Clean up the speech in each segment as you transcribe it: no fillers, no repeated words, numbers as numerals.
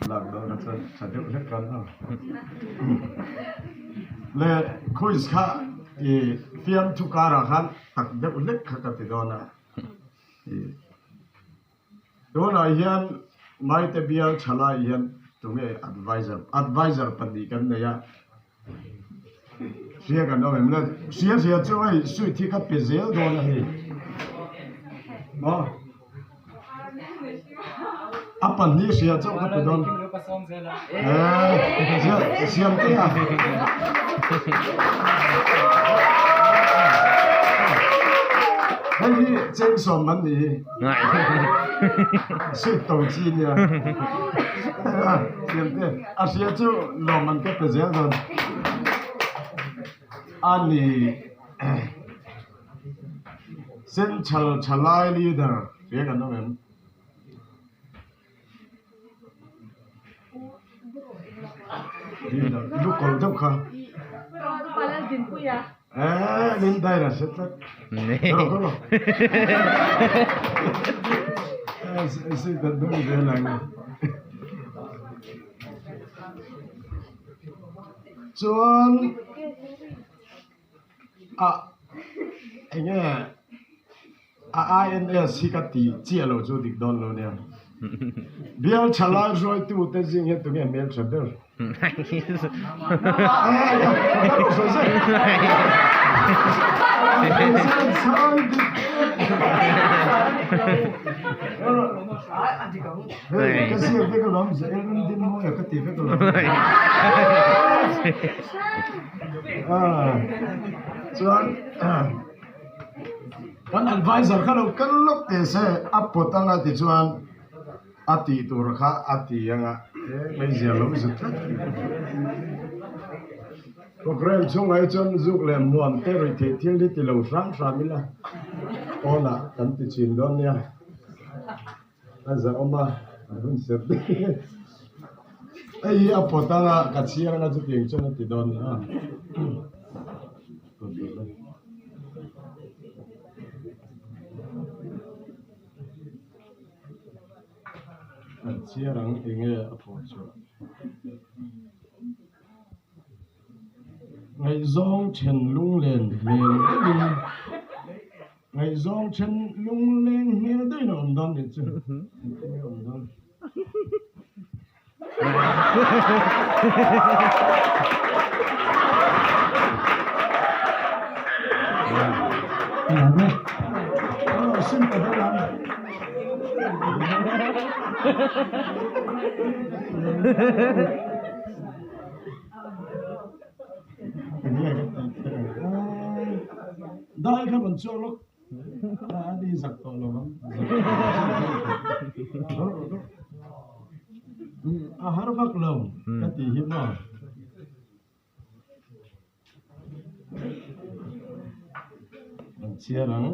Lak dawn kha chuan tha deuh hlek kan a. Le quiz kha i fiamthu karah khan tak deuh hlek kha ka ti dawn a. Tunah hian Maite bial thalai hian tunge adviser adviser pahnih kan nei a. Hria kan awm em le? Hria hria chu hei sweet hi ka pe zel dawn a hei. Maw? A pahnih hria chu ka pe dawn. Eee siam te a. Hei hi cheng sawm an nih hi. Sweet to chi nia. Siam te a hria chu lawm an ka pe zel dawn a ni. Central Thalai Leader hria kan awm em? Leader lu kawlh deuh kha. Eee min dai la hre tlat. Rawh ka rawh. Eee si dan deuh zel ang. Chuan a enge a INS hi ka tih chiah lo chu dik dawn lo nia. Bial thalai hruaitu te zing hian tunge hmeltha ber? Hei ka ziak vek alawm zel din mawi a ka ti vek alawm. Chuan kan advisor kha lo kal lawk teh se a pawt anga tichuan a tih tur kha a ti anga he meizia lo zut tlat Programme chhungah hi chuan zuk leh muam te ruih theih thil hi ti lo hram hram ila pawnah kan ti chhin dawn nia. A zahawm a, an hun ser daih. Hei hi a pawt anga ka chhiar anga chutiang chuan a ti dawn a. Kan chhiar ang enge a pawh chhuah. Ngaihzawng then lunglen hmel deuhin. Ngaihzawng then lungleng hmel deuhin a awm dawn nih chu. Engtin nge a awm dawn? Dai kha rawn chhuak lawk a ni zak tawh lo ang a har vak lo ka tih hi maw. An chhiar ang.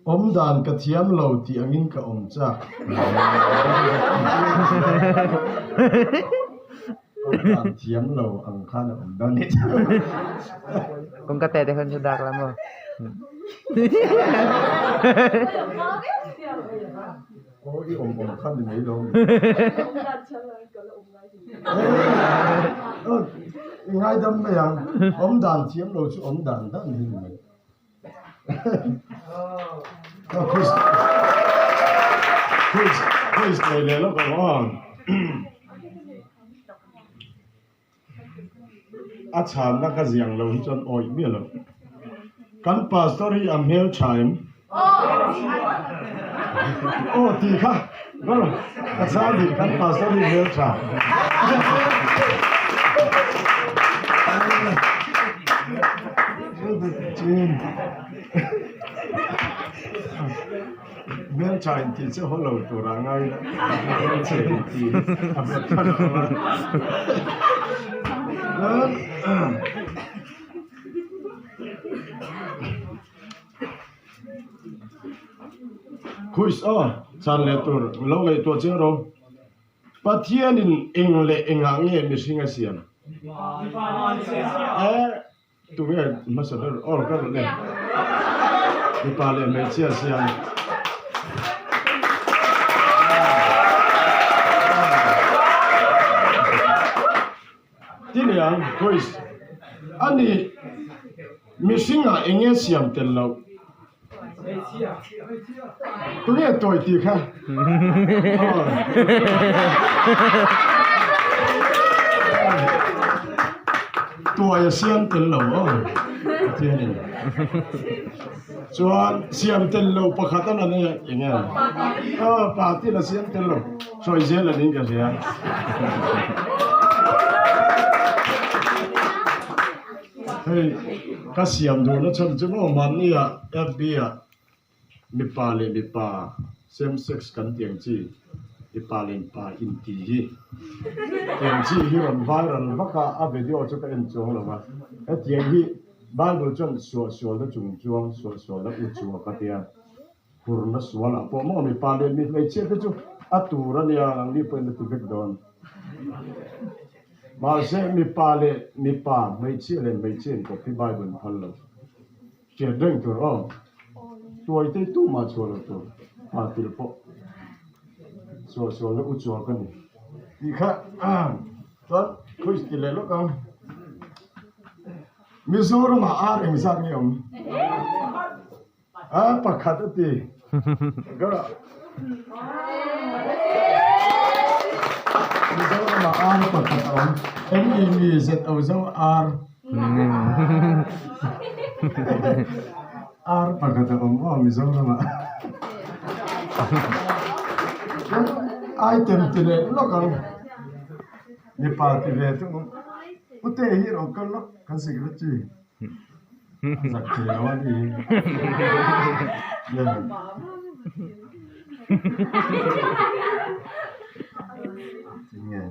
Awm dan ka thiam lo tih angin ka awm chak. Awm dan thiam lo ang khan a awm dan ni. Kawngka te te khan chu dak la maw? Aw i awm awm khan ni mai lo. I ngaidam mai ang. Awm dan thiam lo chu awm dan dan hi ni mai. Quiz nei leh lawk ang aw. A chhanna ka ziang lo hi chuan awih miah lo. Kan pastor hi a hmel tha em? Aw tih kha a chhan dik kan pastor hi hmel tha. Hmel tha in tih chu haw lo tur a ngai la hmel chhe in tih a bet than ang a. Khuis aw chan leh tur lo ngaihtuah chiang rawh. Pathianin eng leh engah nge mihring a siam? Tunge hmasa ber aw ka rawh le. Mipa leh hmeichhia siam. ang quiz a ni mihringah eng nge siam tel loh? Tunge tawi tih kha? Tuai a siam tel lo aw Pathianin. Chuan siam tel lo pakhat a la nei a eng nge? Aw party la siam tel lo sawi zel a ning ka hria. Hei ka siam duhna chhan chu maw mahnia FB ah mipa leh mipa same sex kan tih ang chi mipa leh mipa inti hi tiang chi hi rawn viral vak a, a video chu ka en chuang lo va, hetiang hi Bible chuan suahsualna chung chuang suahsualna u chhuak a tia hurna sualah pawh maw mipa leh mi hmeichhia te chu a tur a nia nangni pawhin a ti vek dawn. Mahse mipa leh mipa, hmeichhia leh hmeichhia inkawp hi Bible in phal lo. Hriat reng tur aw. Tuai te tumah chhuah lo tur. Pa til pawh suah sual na u chhuak a ni. Tih kha chuan quiz ti leh lawk ang. Mizoramah ar engzat nge awm? A pakhat a ti. Mizoramah ar pakhat a awm. M E Mi Z O Zo ar. Ar pakhat a awm aw Mizoramah. Item ti leh lawk ang. Mipa ti ve thung. Pute hi rawn kal lawk kan secretary. Zak thei lo a ni. Tinge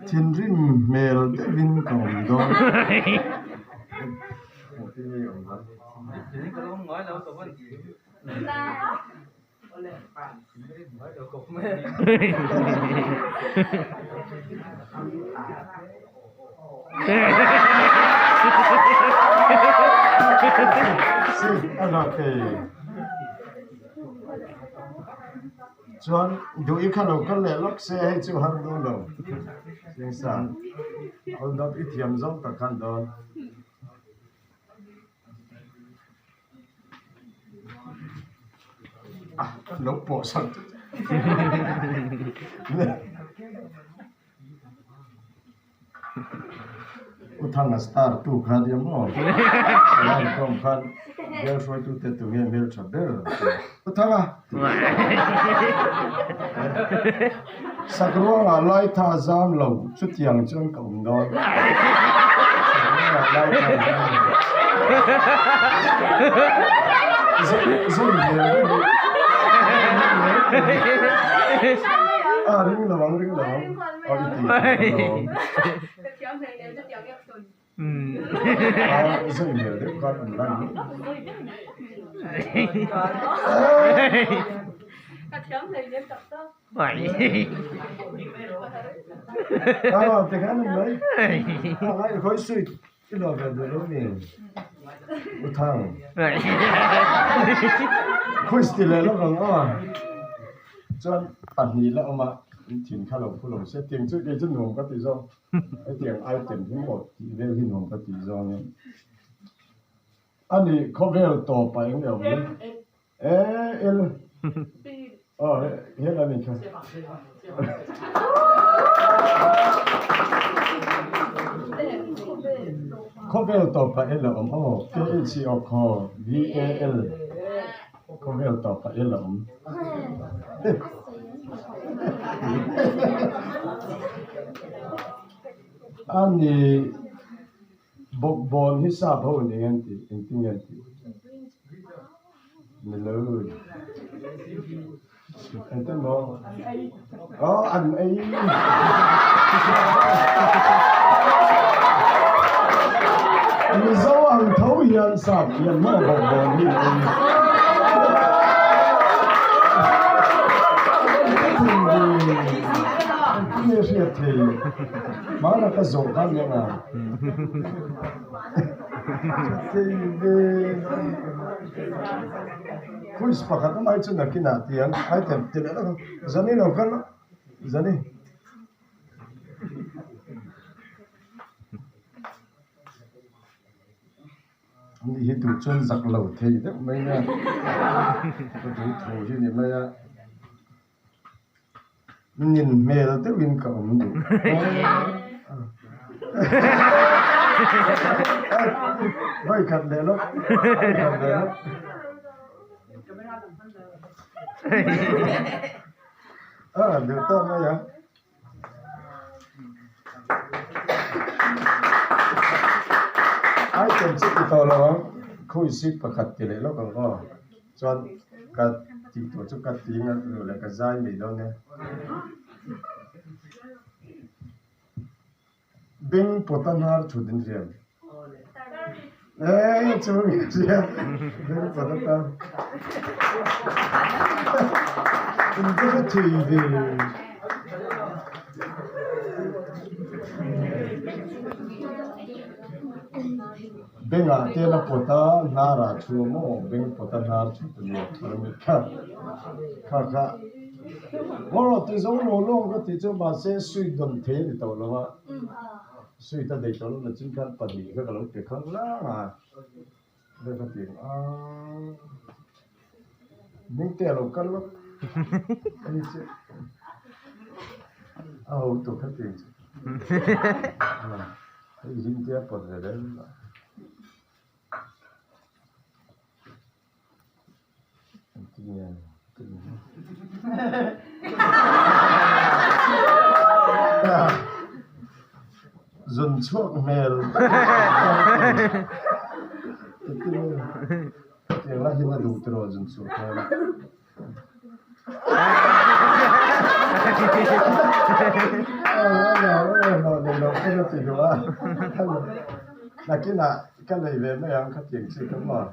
thinrim hmel deuhin ka awm dawn. Chuan duh i kha lo kal leh lawk se hei chu har dawn lo. Singsa hold up i thiam zawng tak khan dawn. Lo pawh sak U Thanga star tu kha nia maw Ran khawm khan bial hruaitu te tu nge hmel tha ber U Thanga Sakruangah lai tha zam lo chutiang chuan ka awm dawn. Sakruangah lai tha zam lo. Zui hmel deuh hi. A ring lo ang ring lo ang. Aw i ti lo ang. A zui hmel deuh khan awm lan hi. Aw tikhan an mai. A ngai khawi suit i lo ve duh lo ni. U Thang. Quiz ti leh lawk ang aw. Chuan pahnih la awm a, in thin kha lo phu lo se tiang chu kei chu nuam ka ti zawk. Hetiang item hi maw tih vel hi nuam ka ti zawngin. A ni khawvel tawp ah eng nge awm? E el aw he la ni kha. Khawvel tawp ah el a awm aw K H E O khaw V A L khawvel tawp ah el a awm. A ni Bawkbawn hi sap ho in eng an tih? Engtin nge an tih? Ni lo. Engtin maw? Aw an ei. Mizo ang tho hian sap hian maw bawkbawn hi an ei. Engtin nge hriat thei? Hmana ka zawh khan nia nga. Quiz pakhat awm ai chu nakinah ti ang item ti leh lawk ang zani lo kal zani. Ani hi duh chuan zak lo thei deuh mai nia, ka duh thu hi ni mai a, nin hmel deuhin ka awm duh. Vawi khat leh lawk, vawi khat leh lawk. A duh tawk mai ang. Item chu ti tawh lo ang, khawi seat pakhat ti leh lawk ang aw. Chuan ka tih tur chu ka ti ngat lo leh ka zai mai dawn e. Beng pawta hnar thut in hriam. Eee chu nge hria beng pawta tan. In va hre thei ve. Bengah te la pawt a hnarah thu a maw beng pawt a hnar thut a nia permit kha kha kha maw ti zo lo lawng ka tih chu mahse sui dawn thei a ni tawh lo a sui ta dei tawh lo na chin khan pahnih kha ka lo pe khang lang a ka ti ang a Hmingte a lo kal lawk hei chu a ho tuk hetiang chu hei Hmingte a pawt ve reng a engtin nge Zun chhuak hmel engtin nge. Hetiang lai hian a duh tiraw zun chhuah khan. Nakinah ka nei ve mai ang khatiang chi ka maw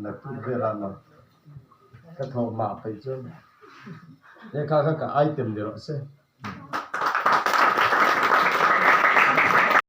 naktuk velah maw ka thawh mah peih chuan he kha kha ka item ni rawh se.